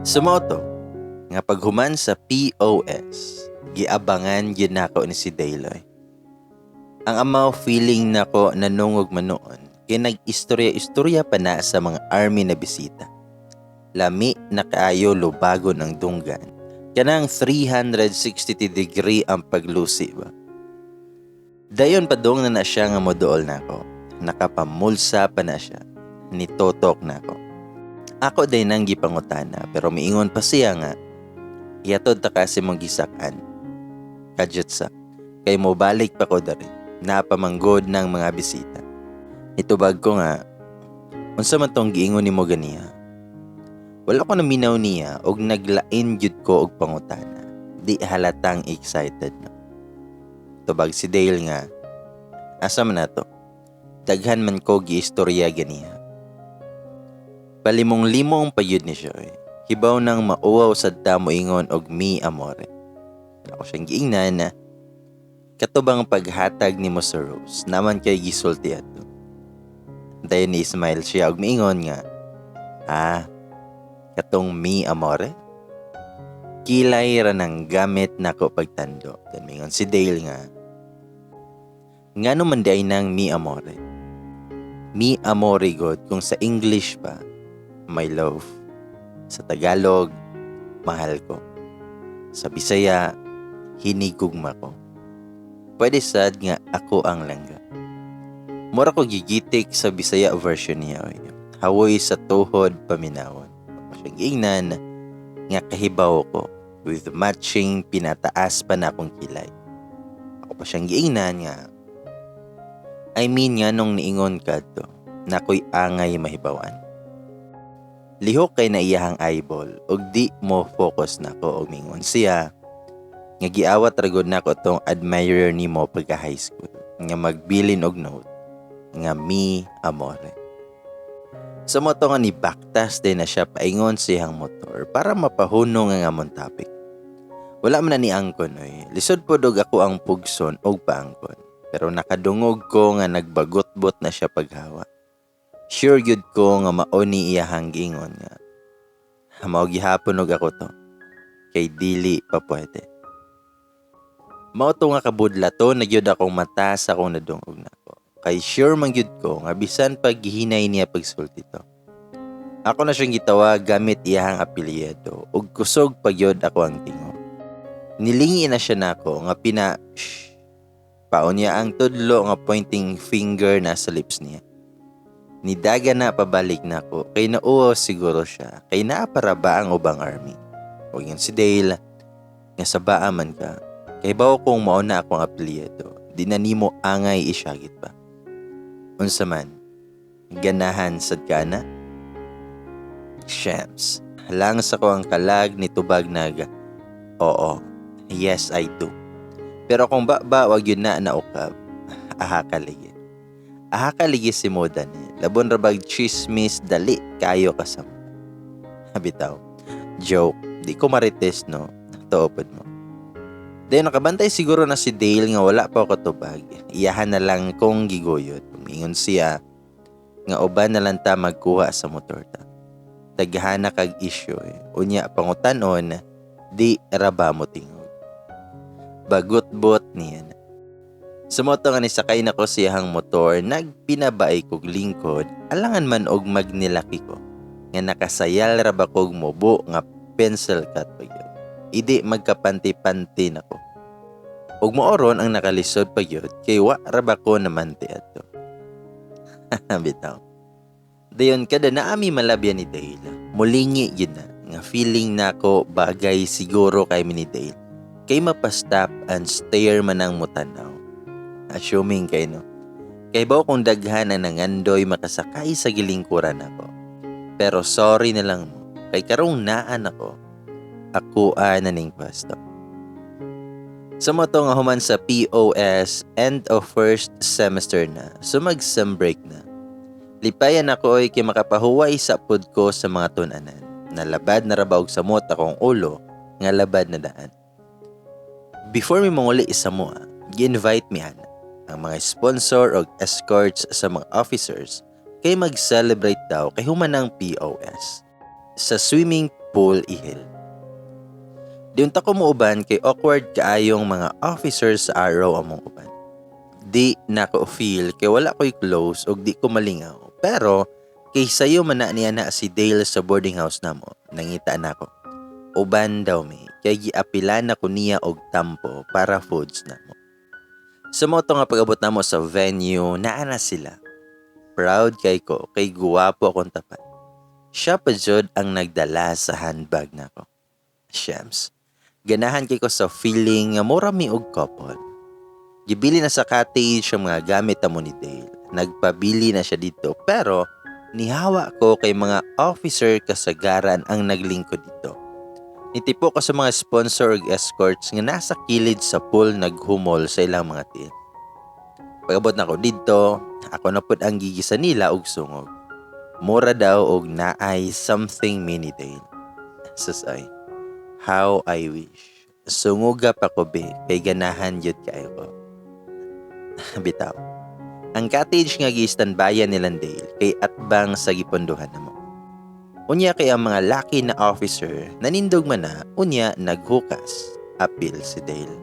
Sa mao to, nga paghuman sa POS, giabangan gyud nako ni si Dale oy. Ang amaw feeling nako nanungog man noon, kay nag-istorya-istorya pa na sa mga army na bisita. Lami na kaayo lubagon ang dunggan. Kanang 360 degree ang paglusi ba. Dayon padung na na siya nga moduol nako. Nakapamulsa pa na siya. Nitotok nako. Ako day nang gipangutana, pero miingon pa siya nga ihatod ta kasi mong gisak-an. Kadyot sa kay mobalik pa ko dari. Napamanggod ng mga bisita. Itubag ko nga, "Unsa man tong giingon nimo ganiha?" Wala ko naminaw niya og naglain gyud ko og pangutana. Di halatang excited no. Tubag si Dale nga, "Asa man na to? Daghan man ko giistorya ganiha." Palimong-limong pa gyud ni siya eh. Hibaw nang mauwaw sad ta moingon og "mi amore." Ako siyang giingnan na, "Kato bang paghatag nimo sa rose naman kay gisulti adto?" Dayon ni smile siya og miingon nga, "Ah, katong mi amore? Kilay ra nang gamit nako pagtando." Then mingon si Dale nga, "Ngano man diay nang mi amore?" Mi amore god kung sa English pa, my love. Sa Tagalog, mahal ko. Sa Bisaya, hinigugma ko. Pwede sad nga ako ang langga. Mura ko gigitik sa Bisaya version niya oy. Hawoy sa tuhod paminawon. Ako siyang giingnan nga kahibaw ko with matching pinataas pa na akong kilay. Ako pa siyang giingnan nga, "I mean, nga nung niingon ka to, nakoy angay mahibawan." Lihok kay na iyahang eyeball ug di mo focus nako og mingon siya nga giawat ra gud nako tong admirer nimo pagka high school nga magbilin og note nga mi amore. Sa mao to nga ni baktas din na siya paingon siyang motor para mapahunong ang among topic. Wala man na ni angkon oy. Lisod pod og ako ang pugson og paangkon. Pero nakadungog ko nga nagbagotbot na siya paghawa. Sure gyud ko nga mao ni iyahang giingon nga mao gihapon og ako to kay dili pa pwede. Mao to nga kabudlato na gyud akong mata sa akong nadungog nako. Kay sure man gyud ko nga bisan pag gihinay niya pagsulti to. Ako na siyang gitawag gamit iyahang apelyido ug kusog pa gyud ako ang tingog. Nilingi na siya nako nga pina shh. Paunya ang tudlo nga pointing finger na sa lips niya. Nidaga na pabalik nako kay nauwaw siguro siya kay naa para ba ang ubang army. Ug ingon si Dale nga sa baa man ka kay bawo kong mao na akong apelyido, di na nimo angay isyagit pa. Unsa man, ganahan sad ka na? Shems, lang sa ko ang kalag ni tubag nag, "Oo, yes I do." Pero kung ba ba wag yun na naukab, aha kaligi. Aha kaligi si Modan eh. Labon ra bag chismis, dali kayo kasama. Bitaw. Joke, di ko marites no. Tuopod mo. Then nakabantay siguro na si Dale nga wala pa ako tubag. Iyahan na lang kong giguyod. Umingon siya nga uban na lang ta magkuha sa motor ta. Taghana kag issue eh. Unya pangutanon, di ra ba mo tingog? Bagutbot niya na. Sa mao to nga nisakay na ko siyahang motor, nagpinabaay kog lingkod, alangan man og magnilaki ko. Nga nakasayal ra ba kog mubo nga pencil cut pa gyud. Idi magkapanti-panti nako. Ug mao ron ang nakalisod pa gyud kay wa ra ba ko namanti adto. Bitaw. Dayon kada naami malabya ni Dale, mulingi gyud na nga feeling nako bagay siguro kay mi ni Dale. Kay mapa-stop and stare man ang mutanaw. Assuming kay no. Kay baw kung daghan ang nangandoy makasakay sa gilingkuran ako. Pero sorry na lang mo. Kay karong naan ako. Ako na ning pwesto. Sa mao to nga human sa POS, end of first semester na. So mag-sem break na. Lipayan ako oy kay makapahuway sa pud ko sa mga tunanan. Nalabad na ra ba og samot akong ulo nga labad na daan. Before mi manguli sa moa, gi-invite mi ana ang mga sponsor og escorts sa mga officers kay mag-celebrate daw kay human ang POS. Sa swimming pool ihil. Di unta ko muuban kay awkward kaayong mga officers sa RO among uban. Di na ko feel kay wala ko'y close ug di ko malingaw. Pero kay sayo man na niya na si Dale sa boarding house namo, nangita na ko. Uban daw mi kay giapila na ko niya og tampo para foods namo. Sa mao to nga pag-abot namo sa venue, naa na sila. Proud kay ko kay guwapo akong tapat. Siya pa jud ang nagdala sa handbag nako. Shems. Ganahan kay ko sa feeling nga mura mi og couple. Gibili na sa cottage ang mga gamit amo ni Dale. Nagpabili na siya dito pero nihawa ko kay mga officer kasagaran ang naglingkod dito. Nitipo ko sa mga sponsor ug escorts nga nasa kilid sa pool naghumol sa ilang mga tiil. Pag-abot na ko dito, ako na pud ang gigisa nila og sungog. Mura daw og naay something mi ni Dale. Sus ay, how I wish. Sunguga pa ko be, kay ganahan jud kaayo ko. Bitaw. Ang cottage nga gistanbayan nilang Dale kay atbang sa gipondohan namo. Unya kay ang mga laki na officer nanindog man na, unya naghukas. Apil si Dale.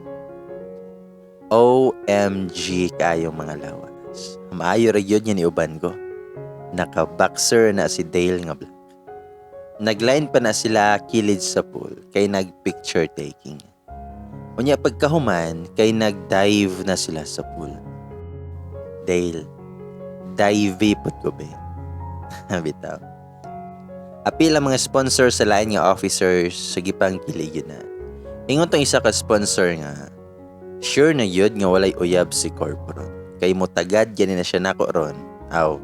OMG kaayong mga lawas. Maayo ra gyud nga niuban ko. Naka-boxer na si Dale nga black. Nagline pa na sila kilid sa pool kay nag-picture taking. Unya pagkahuman kay nag-dive na sila sa pool. Dale, dive pud ko be. Bitaw. Apil ang mga sponsor sa lain nga officers sa gipang kilig na. Ingon tong isa ka sponsor nga, sure na yun nga walay uyab si Corp ron. Kay mutagad gani na siya nako ron. Aw,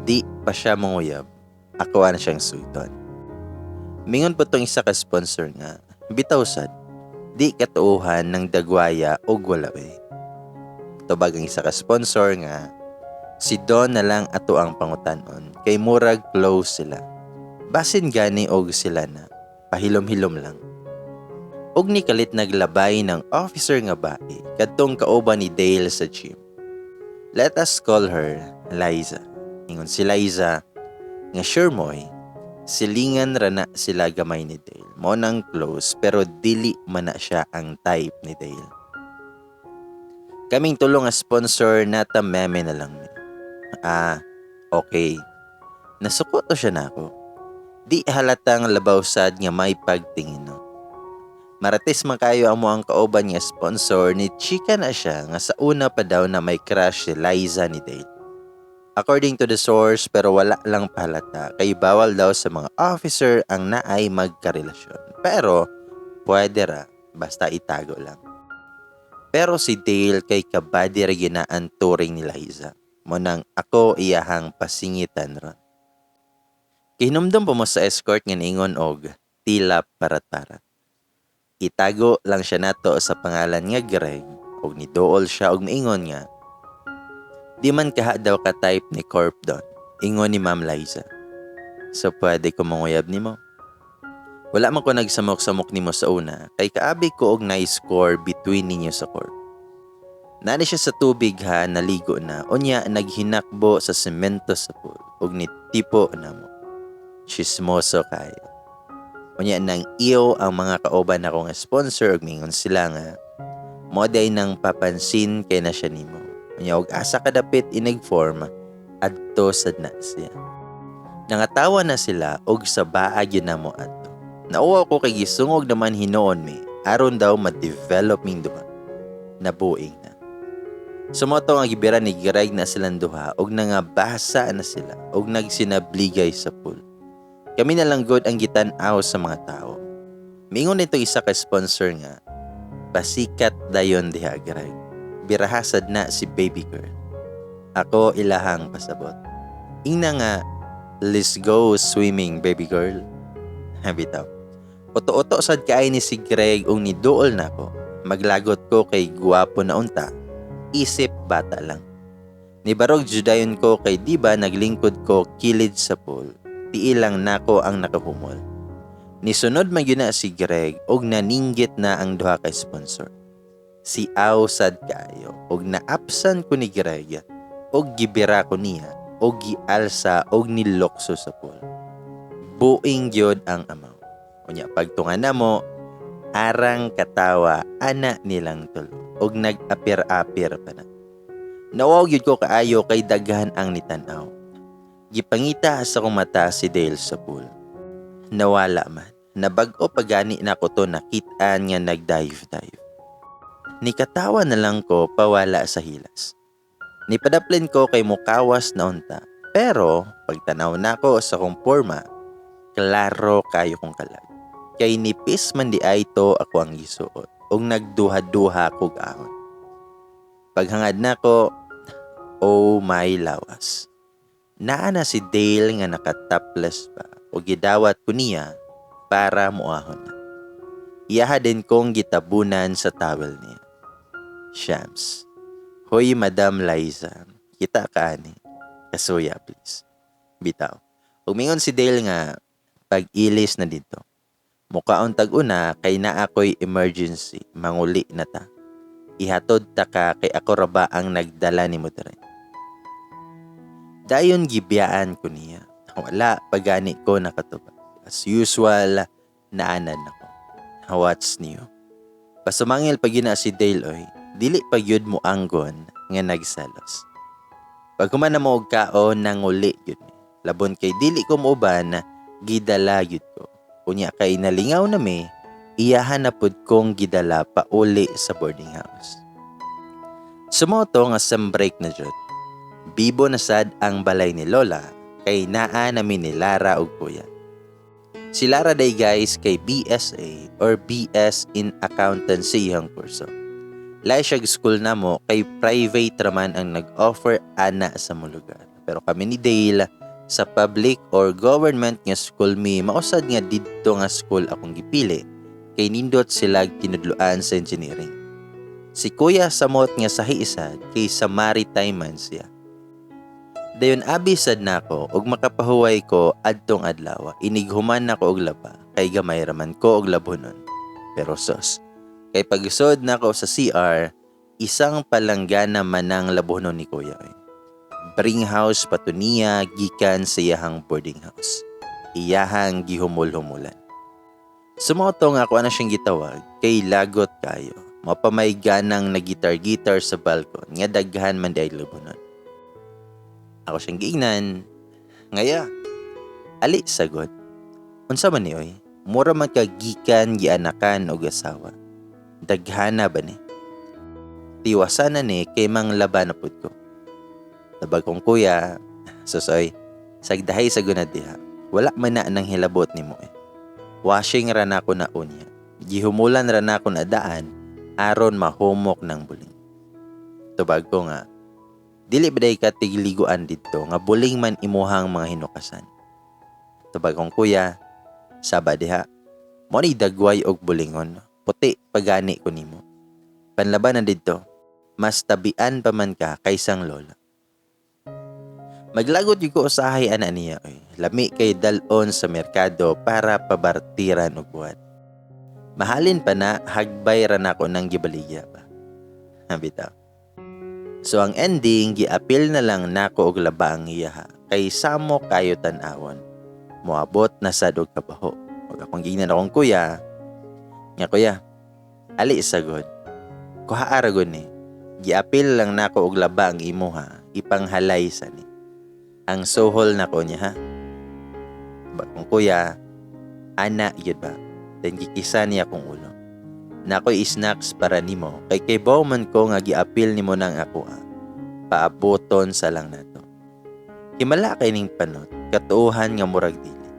di pa siya manguyab. Ako na siyang suyton. Mingon po tong isa ka sponsor nga, bitaw sad, di katuuhan ng dagwaya og wala eh. Tubag ang isa ka sponsor nga, si Don na lang ato ang pangutanon kay murag close sila. Basin gani og sila na, pahilom-hilom lang. Og ni kalit naglabay ng officer nga bae kadtong kauban ni Dale sa gym. Let us call her Liza. Ingon si Liza nga sure moy, silingan ra na sila gamay ni Dale. Mo nang close pero dili man na siya ang type ni Dale. Kaming tulong nga sponsor nata meme na lang mi. Ah, okay. Nasuko to siya nako. Di halatang labaw sad nga may pagtingin no. Maratis man kayo amo ang kauban nga sponsor ni chika na siya nga sa una pa daw na may crush si Liza ni Dale. According to the source, pero wala lang pahalata kay bawal daw sa mga officer ang naay magkarelasyon. Pero pwede ra basta itago lang. Pero si Dale kay kabady ra gyud na ang turing ni Liza. Mo nang ako iyahang pasingitan ron. Kihinumdum po mo sa escort nga niingon og tila parat-parat. Itago lang siya nato sa pangalan nga Greg og niduol siya og miingon nga di man kaha daw ka type ni Corp Don, ingon ni Ma'am Liza. So pwede ko manguyab nimo. Wala man ko nagsamok-samok nimo sa una kay kaabi ko og nice score between ninyo sa Corp. Nani siya sa tubig ha, naligo na. Unya naghinakbo sa semento sa pool ug nitipo namo. Chismoso kayo. Unya nang iyo ang mga kauban ako nga sponsor ug mingon sila nga mo day nang papansin kay na siya nimo. Unya og asa kadapit inig-form adto sad na siya. Nangatawa na sila og sa baag yun na mo adto. Nauwaw ko kay gisungog naman hinuon mi aron daw ma-develop ming duha. Nabuing na. Sumoto nga gibira ni Greg na silang duha og nangabasa na sila og nagsinabligay sa pool. Kami na lang gud ang gitan-aw sa mga tao. Mingon nito isa ka sponsor nga pasikat dayon diha, Greg. Birahasad na si baby girl. Ako ilahang pasabot. Ingna nga, "Let's go swimming, baby girl." Bitaw. Uto-uto sad kaay ni si Greg ug niduol nako. Maglagot ko kay guwapo na unta. Isip bata lang. Nibarog judayon ko kay di ba naglingkod ko kilid sa pool. Tiil lang nako ang nakahumol. Nisunod man gyud na si Greg og naninggit na ang duha ka sponsor. Si Aw sad kaayo og naapsan ko ni Greg og gibira ko niya og gialsa og nilokso sa pool. Buing gyud ang amaw. Unya pagtunga namo, arang katawa ana nilang tulo og nag-apir-apir pa na. Nawaw gyud ko kaayo kay daghan ang nitan-aw. Gipangita sa akong mata si Dale sa pool. Nawala man. Nabag-o pa gani nako to nakit-an nga nag-dive-dive. Nikatawa na lang ko pawala sa hilas. Nipadaplin ko kay mukawas na unta. Pero pagtanaw nako sa akong porma, klaro kayo kong kalag. Kay nipis man diay to ako ang gisuot ug nagduha-duha kog ahon. Paghangad nako, oh my lawas. Naa na si Dale nga naka-topless pa ug gidawat ko niya para muahon na. Iyaha din kong gitabunan sa towel niya. Shams. Hoy, Madam Liza, kita ka ani. Kasuya, please. Bitaw. Ug mingon si Dale nga pag-ilis na dito. Mukaon tag una kay naa ko'y emergency, manguli na ta. Ihatod ta ka kay ako ra ba ang nagdala nimo diri. Dayon gibiyaan ko niya. Wala pa gani ko nakatubag. As usual, naanad nako. What's new? Pasumangil pa gyud na si Dale oy. Dili pa gyud mo anggon nga nagselos. Pag human na mo og kaon, nanguli gyud mi. Labon kay dili ko muuban, gidala gyud ko. Unya kay nalingaw na mi, iyahan na pud kong gidala pauli sa boarding house. Sumoto nga sem break na jud. Bibo na sad ang balay ni Lola kay naa nami ni Lara ug kuya. Si Lara day, guys, kay BSA or BS in Accountancy ang kurso. Lahi siya school namo kay private raman ang nag-offer ana sa mo lugar. Pero kami ni Dale sa public or government nga school mi, mausad nga didto nga school akong gipili kay nindot sila tinudloan sa engineering. Si Kuya samot nga sa hiisad kay sa maritime man siya. Dayon abi sad nako og makapahuway ko adtong adlaw. Inighuman nako og laba kay gamay raman ko og labhonon. Pero sos, kay pagsod nako sa CR, isang palanggana man ang labhonon ni Kuya. Oy. Bring house pa to niya gikan sa iyahang boarding house. Iyahang gihumul-humulan. Sumoto nga ako na siyang gitawag kay lagot kayo. Mapamay ganang nagitar-gitar sa balkon nga daghan man diay labhonon. Ako siyang giingnan. Ngaya, ali sagot. Unsa man ni oy? Mura man ka gikan gianakan og asawa. Daghana ba ni? Tiwasan na ni kay manglaba na pud ko. Tabag kong kuya, susoy, sagdahay sa gunad diha. Wala man na nang hilabot nimo eh. Washing ra na ko na unya. Gihumulan ra na ko na daan aron mahumok ng buling. Tubag ko nga, dili ba day ka tigliguan didto nga buling man imuhang mga hinukasan. Tubag kong kuya, saba diha. Mo ni dagway og bulingon, puti pagani ko nimo. Panlaban na didto, mas tabian pa man ka kaysang lola. Maglagot gyud ko usahay ana niya oy. Lami kay dal-on sa merkado para pabartiran og buhat. Mahalin pa na hagbay ra nako nang gibaligya pa. Bitaw. So ang ending, giapil na lang nako og laba ang iyaha kay samo kayo tan-awon. Moabot na sad og kabaho. Ug akong giingnan akong kuya, nga kuya, ali sagod. Kuha ra gud ni. Giapil lang nako og laba ang imuha, ipanghalay sa ni. Ang suhol nako niya ha. Bakong kuya, ana yun ba? Then gikisa niya akong ulo. Nakoy snacks para nimo kay kaybaw man ko nga giapil nimo nang ako ah. Paaboton sa lang nato. Himala kay ning panot, katuohan nga murag dili.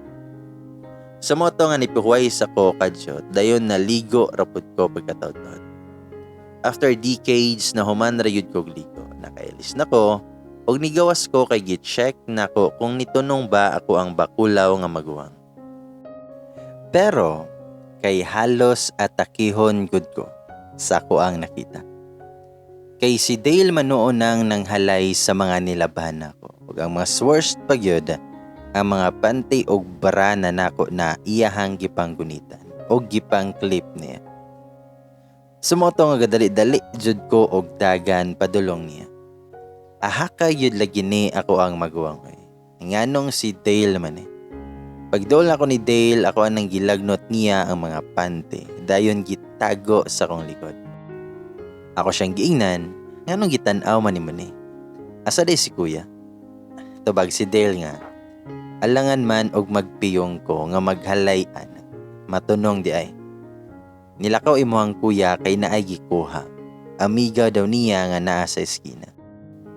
Sa moto nga nipihuway sa ko kadyot, dayon naligo rapod ko pagkataon. After decades na human ra yun kog ligo, nakailis na ko, og nigawas ko kay gi-check nako kung nitunong ba ako ang bakulaw nga maguwang. Pero kay halos atakihon gud ko sa ako ang nakita. Kay si Dale man noon ang nanghalay sa mga nilaban nako. Ug ang mas worst pa gyud, ang mga panty og bra na nako na iyahang gipanggunitan og gipang clip niya. Sumoto nga gadali-dali jud ko og dagan padulong niya. Aha ka yun lagi ni ako ang maguwang oy. Nganong si Dale man eh. Pagduol nako ni Dale, ako anang gilagnot niya ang mga pante, dayon gitago sa akong likod. Ako siyang giingnan, nganong gitan-aw man nimo ni? Asa day si kuya? Tubag si Dale nga, alangan man og magpiyong ko nga maghalay ana. Matunong di ay. Nilakaw imuhang kuya kay naay gikuha. Amiga daw niya nga naa sa eskina.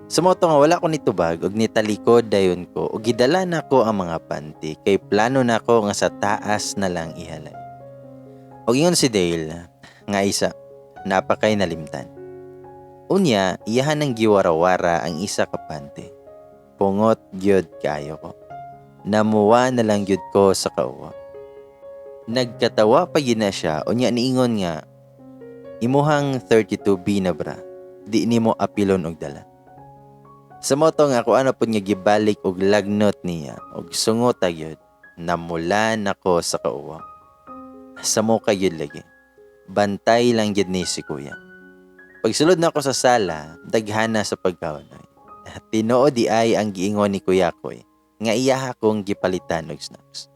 Sa mao to nga wala ko nitubag og nitalikod dayon ko og gidala nako ang mga panty kay plano nako nga sa taas na lang ihalay. Og ingon si Dale nga isa napakay nalimtan. Unya, iyahan ang giwarawara ang isa ka panty. Pungot gyud kaayo ko. Namuwa na lang gyud ko sa kauwa. Nagkatawa pa gyud na siya, unya niingon nga imuhang 32B na bra, di nimo apilon og dala. Sa mao to nga ako ana pud nga gibalik og lagnot niya og sungot gyud, namula nako sa kauwa. Sa muka gyud lagi. Bantay lang gyud ni si kuya. Pagsulod nako sa sala, daghana sa pagkaon. Tinuod di ay ang giingon ni Kuya Koy nga iyaha kong gipalitan og snacks.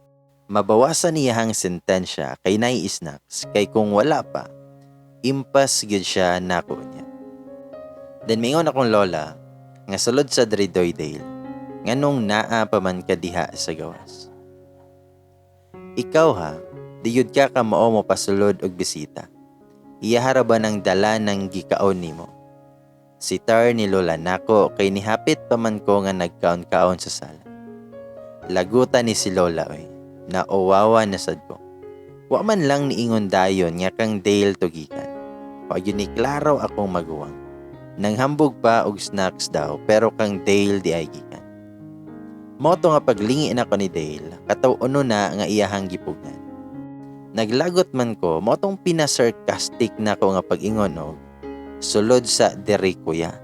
Mabawasan niyahang sentensya kay nay snacks kay kung wala pa, impas gyud siya nako niya. Then mingon akong lola nga sulod sa diri Dale, nganong naa pa man ka diha sa gawas. Ikaw ha, di yud ka kamao mo pasulod og bisita. Iyahara ba ng dala ng gikaon nimo? Sitar ni lola nako kay nihapit pa man ko nga nagkaon-kaon sa sala. Lagutan ni si lola oy, nauwawa na sad ko. Wa man lang niingon dayon nga kang Dale tugikan. Wa gyud ni klaro akong maguwang. Nanghambog pa og snacks daw pero kang Dale di ay gikan. Mao to nga paglingi nako ni Dale, kataw-uno na nga iyahang gipugnan. Naglagot man ko, mao tong pina-sarcastic nako nga pag-ingon og sulod sa diri kuya.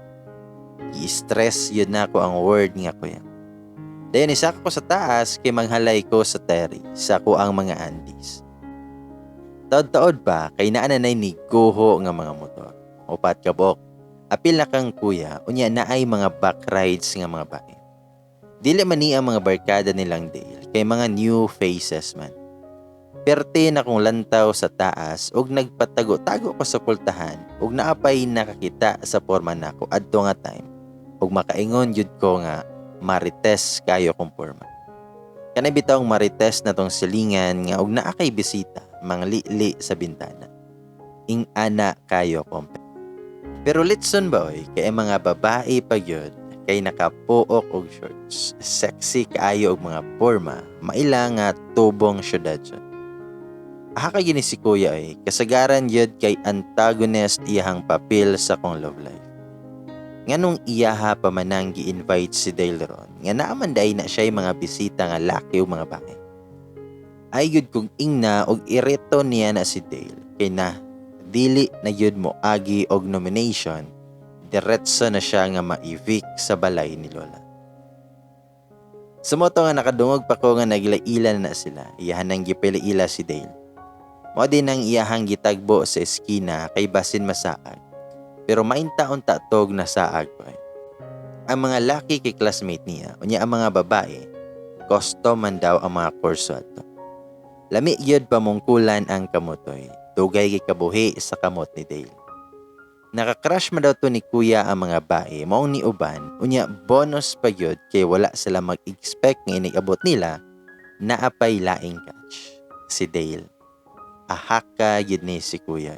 I-stress yun nako ang word nga kuya. Dayon isaka ko sa taas kay manghalay ko sa terry sa ko ang mga aunties. Taod-taod pa kay naa na ni guho nga mga motor. Upat ka buok. Apil na kang kuya, unya naay mga back rides nga mga bae. Dili man ni ang mga barkada nilang Dale kay mga new faces man. Perte na kong lantaw sa taas ug nagpatago-tago ko sa pultahan ug naapay nakakita sa porma nako adto nga time ug makaingon jud ko nga marites kayo kong porma. Kanay bitawng marites na tong silingan nga og naa kay bisita manglili sa bintana. Ing ana kayo kompe. Pero litson ba oy kay ang mga babae pa gyud kay nakapuok og shorts. Sexy kaayo og mga porma, maila nga tubong syudad siya. Aha ka gini si kuya ay, kasagaran gyud kay antagonist iyahang papel sa kong love life. Nganong iyaha pa manang gi-invite si Dale ron, nga naaman day na siya mga bisita nga laki o mga bae. Ay gyud kung ingna og ireto niya na si Dale, kay na dili na gyud mo agi og nomination, diretso na siya nga ma-evict sa balay ni Lola. Sa mao to nga nakadungog pa ko nga naglaila na sila, iyahan nang gipila-ila si Dale. Mao din ang iyahang gitagbo sa eskina kay basin masaag. Pero mainta-unta tog nasaag pa. Ang mga laki kay classmate niya, unya ang mga babae, custom man daw ang mga kurso ato. Lami gyud pamungkulan ang kamutoy, dugay kay kabuhi sa kamot ni Dale. Naka-crush man daw to ni kuya ang mga bae, maong ni uban, unya bonus pa gyud kay wala sila mag-expect nga inig-abot nila, naapay laing catch, si Dale. Ahaka gyud ni si kuya.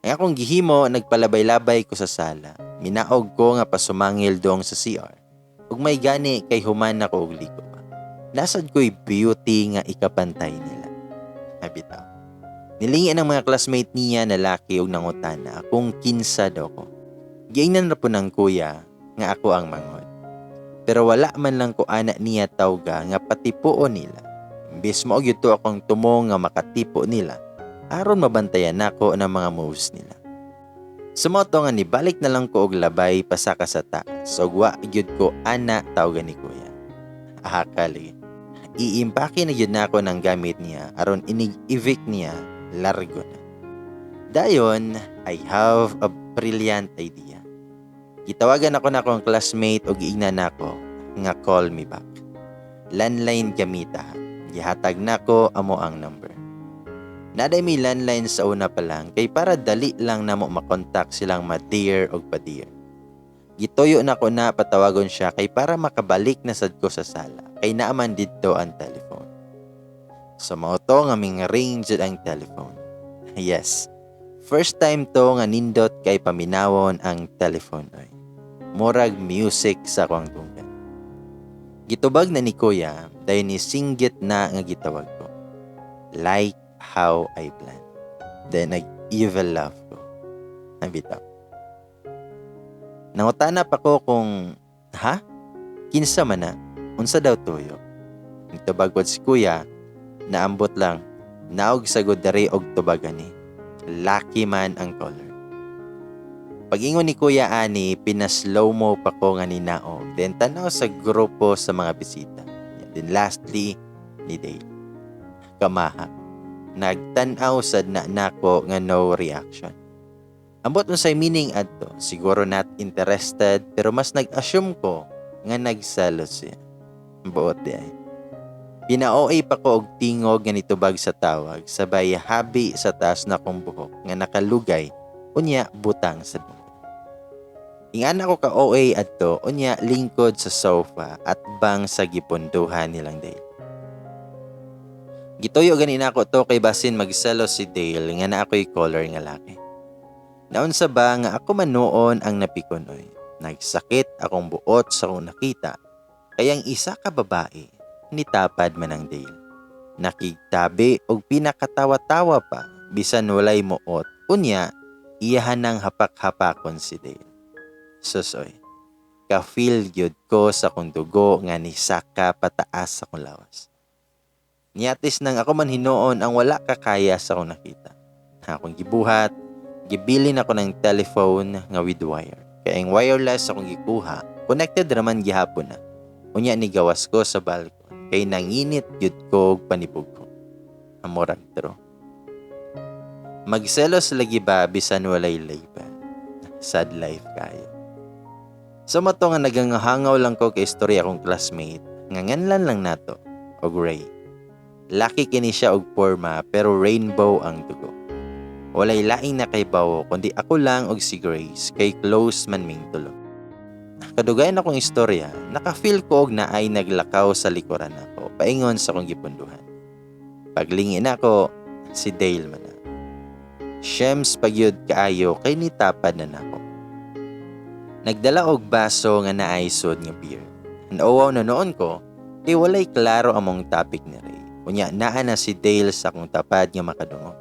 Ang akong gihimo, nagpalabay-labay ko sa sala. Minaog ko nga pasumangil dong sa CR. Ug may gani kay human ako og ligo pa. Nasad ko'y beauty nga ikapantay nila. Habitaw. Nilingi ng mga classmate niya na laki og nangutana kung kinsa daw ko. Giingnan ra po ng kuya nga ako ang manghod. Pero wala man lang ko ana niya tawga nga patipuon nila. Imbes mao gyud to akong tumong nga makatipo nila aron mabantayan nako ng mga moves nila. Sa mao to nga nibalik na lang ko og labay pasaka sa taas ug wa gyud ko ana tawga ni kuya. Ahakali. Iimpake na gyud nako ng gamit niya aron inig-evict niya largo na. Dayon, I have a brilliant idea. Gitawagan ako na akong classmate og giingnan nako nga call me back. Landline gamita. Gihatag nako amo ang number. Naa day mi landline sa una pa lang kay para dali lang namo makontak silang ma-dear og pa-dear. Gituyo nako na patawagon siya kay para makabalik na sad ko sa sala kay naa man didto ang telephone. So mao to nga ming ring jud ang telephone. Yes. First time to nga nindot kay paminawon ang telephone oy. Murag music sa akong dunggan. Gitubag na ni Kuya dayon ni singgit na nga gitawag ko. Like how I planned. Then nag-evil laugh ko. Ang bitaw. Nangutana pa ko kung, ha? Kinsa man na? Unsa daw tuyo? Nagtubag si Kuya, naambot lang, naog sagod diri og tubagan ni. Lucky man ang caller. Pag-ingon ni Kuya ani, pinaslow mo pa ko nga ninaog. Then tanaw sa grupo sa mga bisita. Then lastly, ni Dale. Kamaha. Nagtanaw sad na nako nga no reaction. Ambot unsay meaning adto, siguro not interested, pero mas nag-assume ko nga nagselos siya. Buot di ay. Pina-OA pa ko og tingog nga nitubag sa tawag sabay habi sa taas na kong buhok nga nakalugay unya butang sa dunggan. Ingana ko ka OA adto unya lingkod sa sofa at bang sa gipunduhan nilang Dale. Gituyo gani nako to kay basin magselos si Dale nga naa ko'y caller nga laki. Naunsa ba nga ako man noon ang napikon oy. Nagsakit akong buot sa akong nakita kay ang isa ka babae nitapad man ang Dale. Nakigtabi og pinakatawa-tawa pa bisan walay muot. Unya iyahan nang hapak-hapakon si Dale. Susoy. Ka-feel gyud ko sa akong dugo nga nisaka pataas sa akong lawas. Niatis nang ako man hinuon ang wala kakaya sa akong nakita. Akong gibuhat, gibilin ako ng telephone nga with wire. Kaya ang wireless akong gikuha, connected raman gihapon na. Unya ni gawas ko sa balkon kay nanginit gyud ko og panibog ko. Amorag true. Magselos lagi ba bisan walay label? Sad life kayo. So mato nga naganghangaw lang ko kay istorya akong classmate nga nganlan lang nato og Ray. Laki kini siya og porma pero rainbow ang dugo. Walay laing nakaibawo kundi ako lang og si Grace kay close man ming tulo. Kadugayan akong istorya, naka-feel ko og naay naglakaw sa likuran ako, paingon sa akong gipunduhan. Paglingin ako, si Dale man na. Shems pagyud kaayo kay nitapad na nako. Nagdala og baso nga naay sud nga beer. Nauwaw na noon ko, kay walay klaro among topic ni Ray. Unya naa na si Dale sa akong tapad nga makadungog.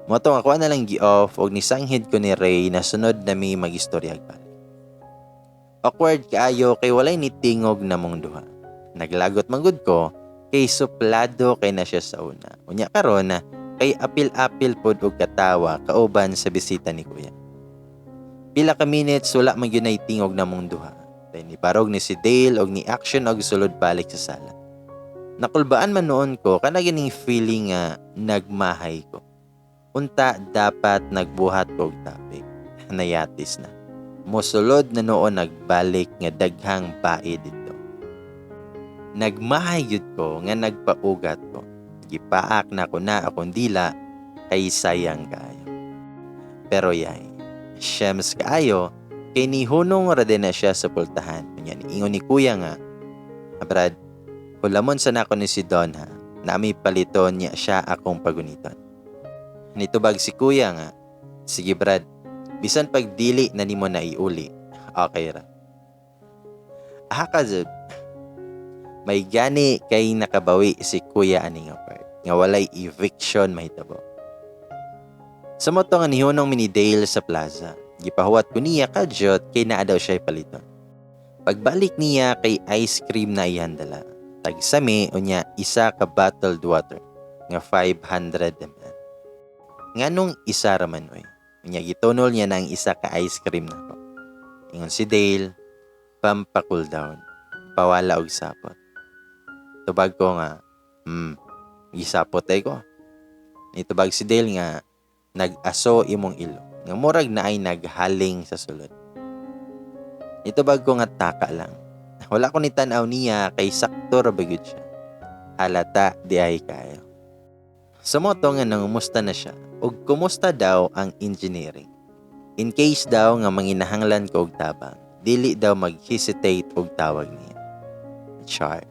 Motong ako na lang gi-off og nisanghid ko ni Ray na sunod na mi mag-istorya balik. Awkward kaayo kay walay nitingog namong duha. Naglagot man gud ko kay suplado kay na siya sa una. Unya karon na kay apil-apil pod og katawa kauban sa bisita ni Kuya. Pila ka minutes wala man gyud tingog namong duha. Then nibarog ni si Dale og ni action og sulod balik sa sala. Nakulbaan man noon ko kana ganing feeling nga nagmahay ko. Unta dapat nagbuhat ko og topic. Nayatis na. Mosulod na noon nagbalik nga daghang bae dito. Nagmahay gyud ko nga nagpaugat ko. Gipaak na ko na akong dila kay sayang kaayo. Pero yay, shems kaayo kay nihunong ra din na siya sa pultahan. Unya niingon ni Kuya nga, "Brad, hulamon sa nako ni si Don ha, nami paliton niya siya akong paguniton." Nitubag si Kuya nga, "Sige Brad, bisan pag dili na nimo na iuli, okay ra." Aha ka jud. May gani kay nakabawi si Kuya ani nga part, nga walay eviction mahitabo. Sa moto nga nihunong mi ni Dale sa plaza, gipahuwat ko niya kadyot kay naa daw siya paliton. Pagbalik niya kay ice cream na iyang dala. Tagsami unya isa ka bottled water nga 500 ml. Nganong isa ra man oy? Unya gitunol niya na ang isa ka ice cream nako. Ingon si Dale, "Pampa-cool down, pawala og sapot." Tubag ko nga, gisapot ay ko." Nitubag si Dale nga, "Nag-aso imong ilong, nga murag na ay naghaling sa sulod." Nitubag ko nga taka lang. Wala ko ni tan-aw niya kay sakto ra ba gyud siya. Halata diay kayo. Sa mao to nga nangumusta na siya ug kumusta daw ang engineering. In case daw nga manginahanglan ko og tabang, dili daw mag-hesitate og tawag niya. Char.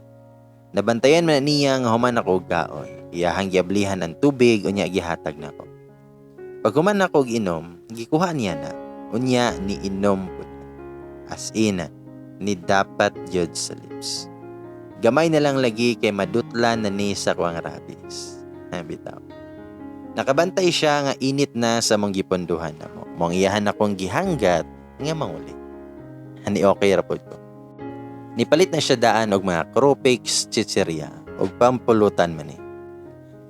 Nabantayan man na niya nga human ako og kaon. Iyahang giablihan ang tubig, unya gihatag nako. Pag human ako og inom, gikuha niya na. Unya ni inom pud. As in, ni dapat gyud sa lips. Gamay na lang lagi kay madutlan na ni sa kuang rabies. Ha, bitaw. Nakabantay siya nga init na sa mong giponduhan namo. Mong iyahan akong gihanggat nga manguli. Hani okay ra pod ko. Nipalit na siya daan og mga Krupex, chichirya og pampulutan man ni.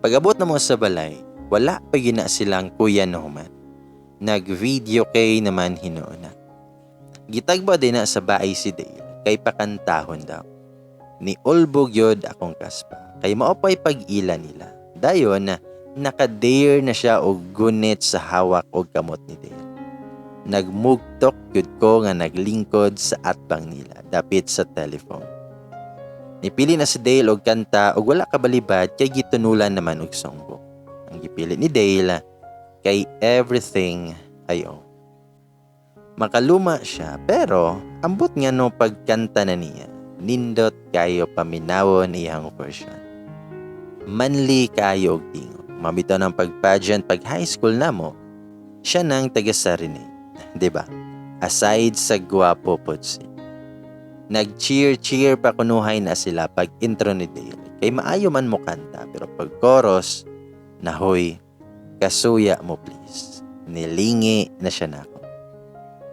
Pag-abot na mo sa balay, wala pa gina silang kuya na human. Nag-video kay naman hinuon na. Gitagbo din na sa baay si Dale, kay pakantahon daw. Ni ulbog yod akong kaspa, kay mao pa'y pag-ila nila. Dayon, naka-dare na siya og gunit sa hawak og kamot ni Dale. Nagmugtok yun ko nga naglingkod sa atbang nila, dapit sa telephone. Nipili na si Dale og kanta og wala kabalibad kay gitunulan naman og songbook. Ang gipili ni Dale kay "Everything I Own". Makaluma siya, pero ambot nga no pagkanta na niya, nindot kayo paminawon iyang version. Manly kayo og tingog. Mabitaw ng pag-pageant pag high school namo, siya nang taga Sarinate, 'di ba? Aside sa gwapo pod siya. Nag-cheer-cheer pa kunuhay na sila pag intro ni Dale. Kay maayo man mo kanta, pero pag chorus, nahoy, kasuya mo please. Nilingi na siya nako.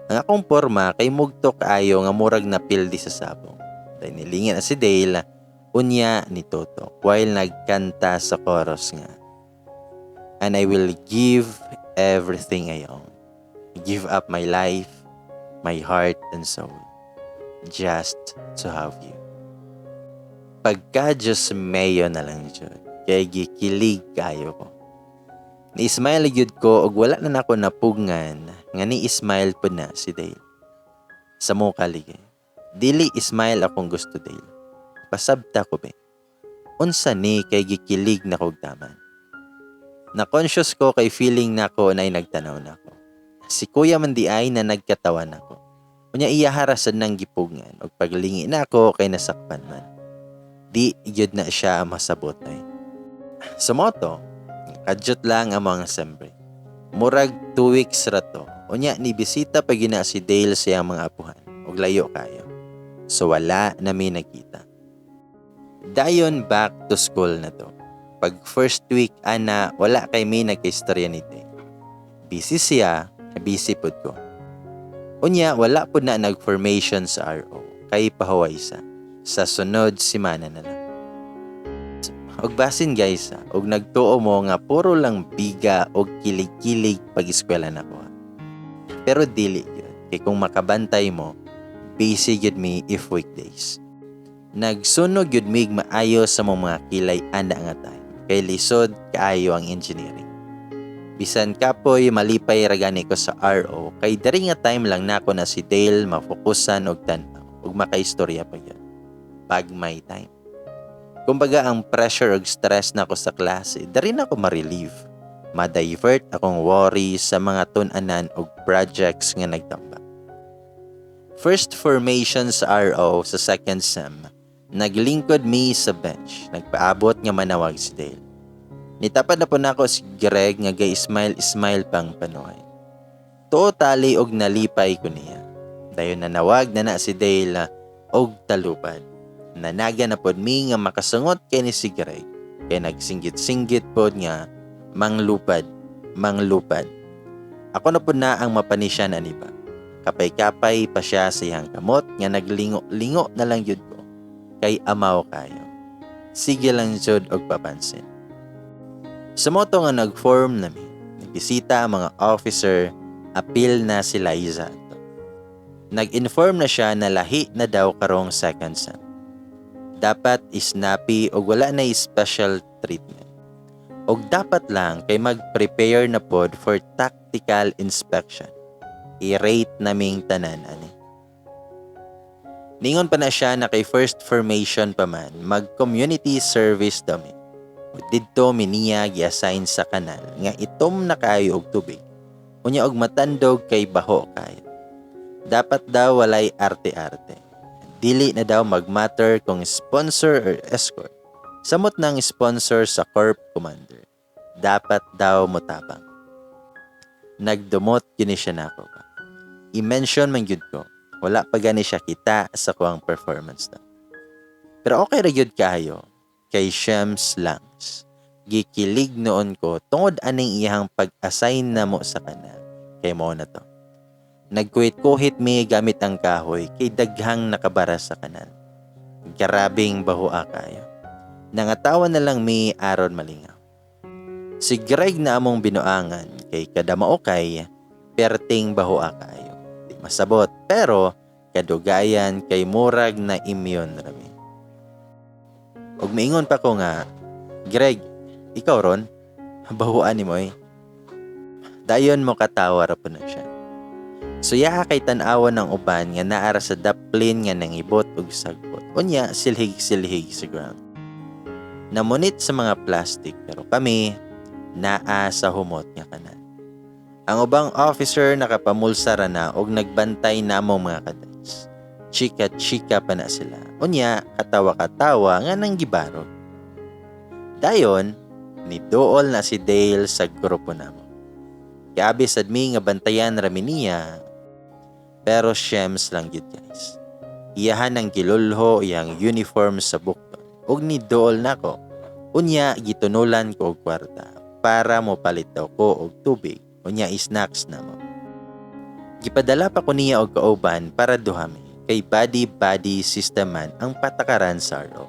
Ang akong porma kay mugto kaayo nga murag na pildi sa sabong. Dahil nilingi na si Dale, unya ni Toto while nagkanta sa chorus nga, "And I will give everything I own. Give up my life, my heart and soul, just to have you." Pagka Diyos mayo na lang jud, kay gikilig kayo ko. Ni-smile gyud ko og wala na nako napugngan nga ni-smile pod na si Dale. Sa muka ligi. Dili smile akong gusto, Dale. Pasabta ko be. Unsa ni kay gikilig na kog taman. Na-conscious ko kay feeling nako na nagtanaw nako. Si kuya man di ay na nagkatawan nako. Unya iya harasan ng gipugngan og paglingi nako kay nasakpan man. Di gyud na siya masabot ay. Sa mao to, kadyot lang ang mga sem break. Murag 2 weeks ra to. Unya ni bisita pa gina si Dale sa iyang mga apuhan og layo kayo. So wala na mi nagkita. Dayon back to school na to. Pag first week ana, wala kay mi nagkaistorya ni Dale. Busy siya, busy pod ko. Unya wala pod na nag-formation sa RO kay pahuway sa. Sa sunod semana na lang. Og basin guys, ha, og nagtuo mo nga puro lang biga og kilig-kilig pag eskwela nako. Pero dili gyud. Kay kung makabantay mo, busy gyud mi if weekdays. Nagsunog gyud mig maayo sa mong mga kilay ana nga time. Kay lisod kaayo ang engineering. Bisan kapoy, malipay ra gani ko sa RO kay diri nga time lang nako na si Dale mafokusan og tan-aw ug makaistorya pa gyud. Pag may time. Kumbaga ang pressure ug stress nako sa klase, diri na ako ma-relieve. Ma-divert akong worry sa mga tun-anan og projects nga nagtamba. First formation sa RO sa second sem, naglingkod mi sa bench. Nagpaabot nga manawag si Dale. Nitapad na po nako si Greg nga gay smile smile pang panuhay. Tuo tali og nalipay ko niya. Dayon nanawag na na si Dale og talupad. Nanaga na pod mi nga makasungot kay ni si Greg. Kay nagsinggit-singgit pod nga manglupad, manglupad. Ako na pod na ang mapanisyan ani ba. Kapay-kapay pa siya sa iyang kamot nga naglingo-lingo na lang yun ko. Kay amaw kayo. Sige lang jud og papansin. Sa mao to nga nag-form nami, nagbisita ang mga officer, apil na si Liza. Nag-inform na siya na lahi na daw karong second sem. Dapat snappy og wala na special treatment. Og dapat lang kay mag-prepare na pod for tactical inspection. I-rate naming tanan ani. Ningon pa na siya na kay first formation pa man, mag-community service daw mi. Ug didto mi niya gi-assign sa kanal nga itom na kaayo og tubig. Unya og matandog kay baho kaayo. Dapat daw walay arte-arte. Dili na daw mag-matter kung sponsor or escort. Samot ng sponsor sa corps commander. Dapat daw motabang. Nagdumot gyud siya nako ba. I-mention man gyud ko. Wala pa gani siya kita sa kuang performance daw. Pero okay ra gyud kaayo kay Shems Langs. Gikilig noon ko tungod aning iyang pag-assign namo sa kanal. Kay mao na to. Nagkuhit-kuhit mi gamit ang kahoy kay daghang nakabara sa kanal. Grabing bahoa kaayo. Nangatawa na lang mi aron malingaw. Si Greg na among binuangan kay kada maukay perting bahoa kaayo. Di masabot pero kadugayan kay murag na immune rami. Og miingon pa ko nga, "Greg, ikaw ron? Bahuan nimo eh." Dayon mo katawa ra po na siya. So yaa kay tan-awon ng uban nga naara sa daplin nga nangibot og sagbot. Unya silhig-silhig sa ground. Namunit sa mga plastic pero kami naa sa humot nga kanal. Ang ubang officer nakapamulsa ra na og nagbantay namo mga cadets. Chika-chika pa na sila. Unya, katawa-katawa nga nang gibarog. Dayon, niduol na si Dale sa grupo namo. Kaabi sad mi nga bantayan rami niya, pero shems lang gyud, guys. Iyahan ang gilulho iyang uniform sa bukton. Ug niduol nako. Unya gitunulan ko og kwarta para mo palit daw ko og tubig. Unya snacks namo. Gipadala pa ko niya og kauban para duha mi kay buddy buddy system man ang patakaran sa RO.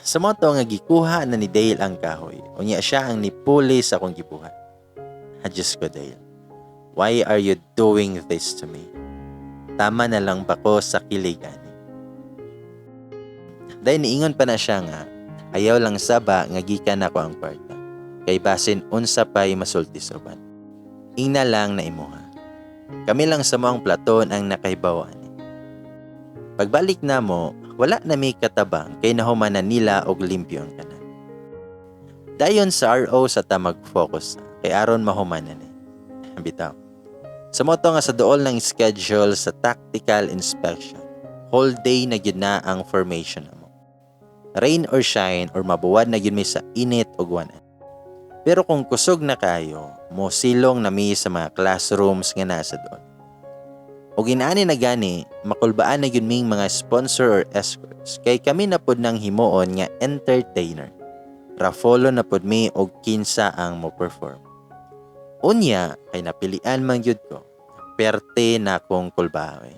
Sa mao to nga gikuha na ni Dale ang kahoy. Unya siya ang nipuli sa akong gibuhat. Ha, Diyos ko, Dale. Why are you doing this to me? Tama na lang ba ko sa kilig ani? Dahil niingon pa na siya nga, ayaw lang saba nga gikan ako ang kwarta. Kay basin unsa pa'y masulti sa uban. Ingna lang na imuha. Kami lang sa moang platoon ang nakahibaw ani. Pagbalik namo, wala na mi katabang kay nahuman na nila og limpyo ang kanal. Dayon sa RO sa ta mag-focus kay aron mahuman na ni. Bitaw. Sa mao to nga sa duol ng schedule sa tactical inspection, whole day na gyud na ang formation namo. Rain or shine or mabuwad na gyud mi sa init og wanan. Pero kung kusog na kayo, mo silong na mi sa mga classrooms nga nasa doon. Og inaani na gani, makulbaan na gyud ming mga sponsor or escorts kay kami na pod nang himuon nga entertainer. Raffle na pod mi og kinsa ang mo perform. Unya kay napilian man gyud ko, perte na akong kulbaoy.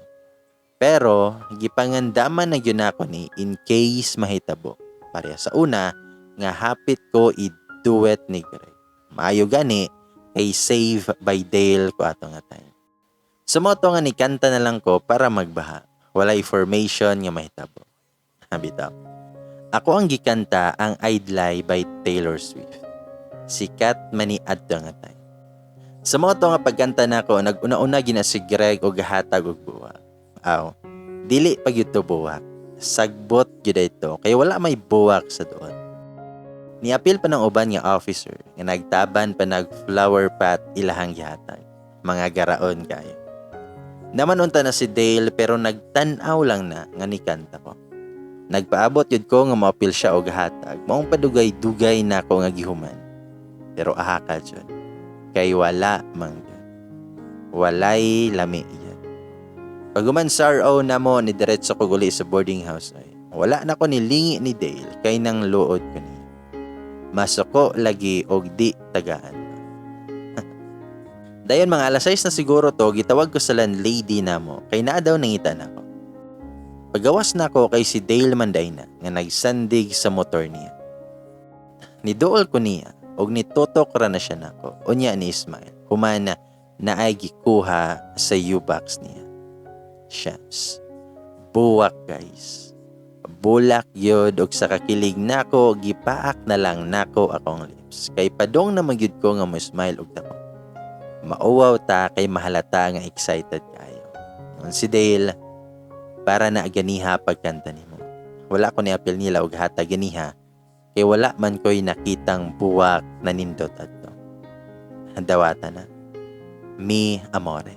Pero gipangandaman na gyud nako ni in case mahitabo. Pareha sa una nga hapit ko i-duet ni Greg. Maayo gani kay save by Dale ko ato nga time. Sa mao to nga ni kanta na lang ko para magbaha. Walay formation nga mahitabo. Bitaw. Ako ang gikanta ang "I'd Lie" by Taylor Swift. Sikat man ni adto nga time. Sa mao to nga pagkanta nako, nag-una-una gina si Greg og hatag og buwak. Aw, dili pa gyud to buwak. Sagbot gyud ito kay wala may buwak sa doon. Niapil pa ng uban nga officer nga nagtaban pa nag flower pot ilahang gihatag. Mga garaon kayo. Naman unta na si Dale pero nagtan-aw lang na nga nikanta ko. Nagpaabot yun ko nga maapil siya og hatag. Maong padugay-dugay na ako nga gihuman. Pero aha ka jud. Kay wala man gyud. Walay lami yan. Paghuman sa RO namo ni diretso ko guli sa boarding house ay. Wala na ko nilingi ni Dale kay nang luod ko niya. Masuko lagi og di tagaan. Dayon mga alas 6 na siguro to, gitawag ko sa landlady namo kay naa daw nangita nako. Pagawas nako kay si Dale man diay na nga nagsandig sa motor niya. Niduol ko niya og nitutok ra na siya nako. Unya ni smile. Humana naay gikuha sa U-box niya. Shucks. Buwak, guys. Bulak yun og sa kakilig nako gipaak na lang nako akong lips. Kay padong na magyud ko nga mo smile og dako. Mauwaw ta kay mahalata nga excited kayo. Ngun si Dale, Para na ganiha pagkanta nimo. Wala ko niapil nila og hatag ganiha kay wala man ko'y nakitang buwak na nindot adto. Dawata na. Mi amore.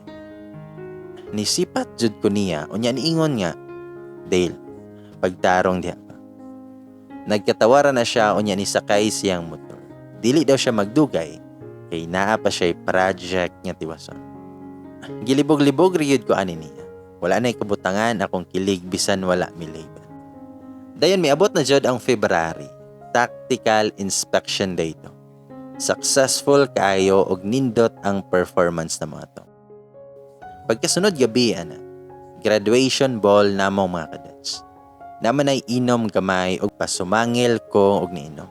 Nisipat jud ko niya, unya niingon nga, "Dale, pagtarong diha pa." Nagkatawara na siya, unya nisakay siyang motor. Dili daw siya magdugay kay naa pa siya'y project nga tiwason. Gilibog-libog riyod ko ani niya. Wala na'y kabutangan akong kilig bisan wala mi label. Dayon miabot na jud ang February, Tactical Inspection Day to. Successful kaayo og nindot ang performance na mga to. Pagkasunod gabi ana, graduation ball namong mga cadets. Naman ay inom gamay og pasumangil ko og niinom.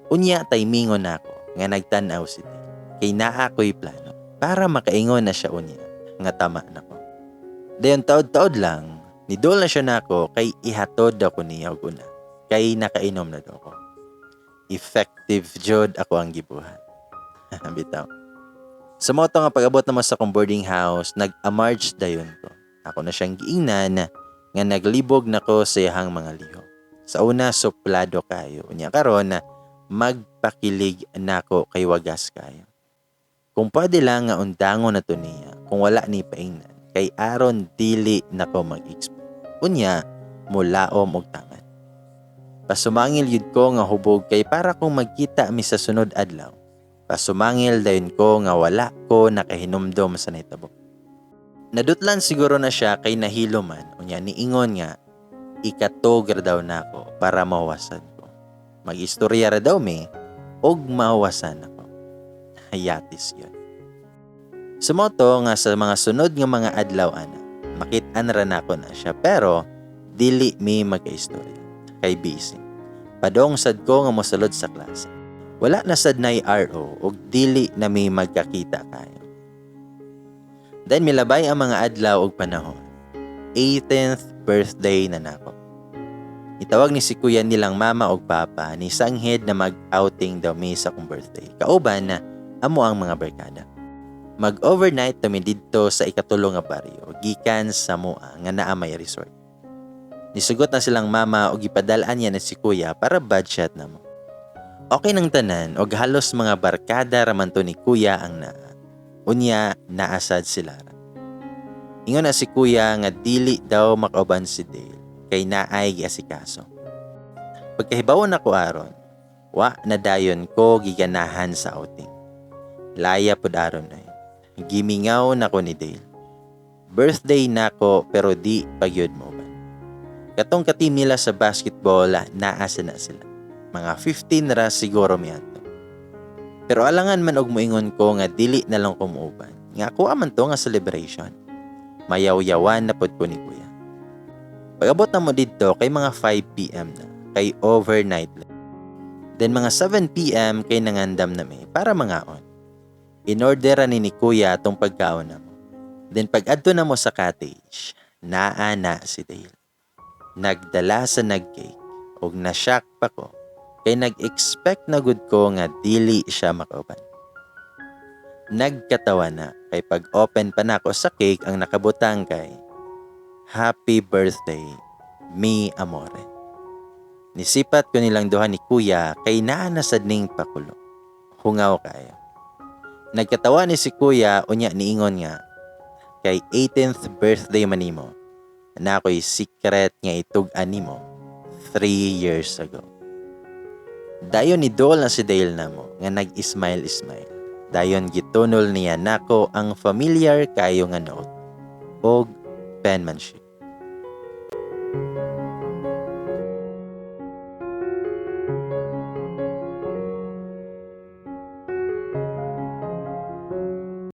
Unya timingon nako nga nagtan-aw si Dale. Kay naa ko'y plano para makaingon na siya unya nga tama nako. Dayon taod-taod lang, nidol na siya nako kay ihatod ako niya og una kay nakainom na daw ko. Effective jud ako ang gibuhat. Bitaw. Sa mao to nga pag-abot namo sa akong boarding house, nag-amarch dayon ko. Ako na siyang giingnan nga naglibog nako sa iyahang mga lihok. Sa una, suplado kayo. Unya karon magpakilig nako kay wagas kayo. Kung pwede lang nga undangon na to niya kung wala ni paingnan kay aron dili nako mag-expect. Unya mulaom og tangan. Pasumangil yun ko nga hubog kay para kung magkita mi sa sunod adlaw. Pasumangil dayon ko nga wala ko nakahinumdom sa nahitabo. Nadutlan siguro na siya kay nahilo man, unya niingon nga ikatog ra daw nako para mahuwasan ko. Mag-istorya ra daw mi og mahuwasan ako. Hayatis yun. Sa mao to nga sa mga sunod nga mga adlaw ana, makit-an ra nako na siya pero dili mi magkaistorya kay busy. Padong sad ko nga mosulod sa klase. Wala na sad nay RO og dili na mi magkakita kayo. Then milabay ang mga adlaw og panahon. 18th birthday na nako. Itawag ni si kuya nilang mama og papa ni sanghid na mag-outing daw mi sa akong birthday. Kauban na amo ang mga barkada. Mag-overnight kami didto sa ikatulo nga baryo gikan sa mua nga naa may resort. Nisugot na silang mama og gipadalaan niya na si kuya para budget na mo. Okay nang tanan og halos mga barkada raman to ni kuya ang naa. Unya naasad sila. Ingon na si kuya nga dili daw makauban si Dale kay naay giasikaso. Pagkahibaw nako aron, wa na dayon ko giganahan sa outing. Laya pud aron ay. Gimingaw nako ni Dale. Birthday nako pero di pagyud mo ba. Katong ka-team nila sa basketball, naa sa na sila. Mga 15 ra siguro miadto. Pero alangan man og moingon ko nga dili na lang ko muuban. Nga ako man to nga celebration. Mayawyawan na pod ko ni kuya. Pag-abot na mo didto kay mga 5 p.m. na, kay overnight lang. Then mga 7 p.m. kay nangandam na mi para mangaon. In-order ni kuya tong pagkaon na mo. Then pag adto na mo sa cottage, naa na si Dale. Nagdala sa nag-cake og na-shock pa ko kay nag-expect na gud ko nga dili siya makauban. Nagkatawa na kay pag-open pa nako sa cake, ang nakabutang kay "Happy birthday, mi amore." Nisipat ko nilang duha ni kuya kay naa na sad ning pakulo. Hungaw kayo. Nagkatawa ni si kuya, unya niingon nga kay 18th birthday man nimo na ako'y secret nga itug-an nimo 3 years ago. Dayon ni Dol na si Dale namo nga nag-smile-smile. Dayon gitunol niya nako ang familiar kayo nga note og penmanship.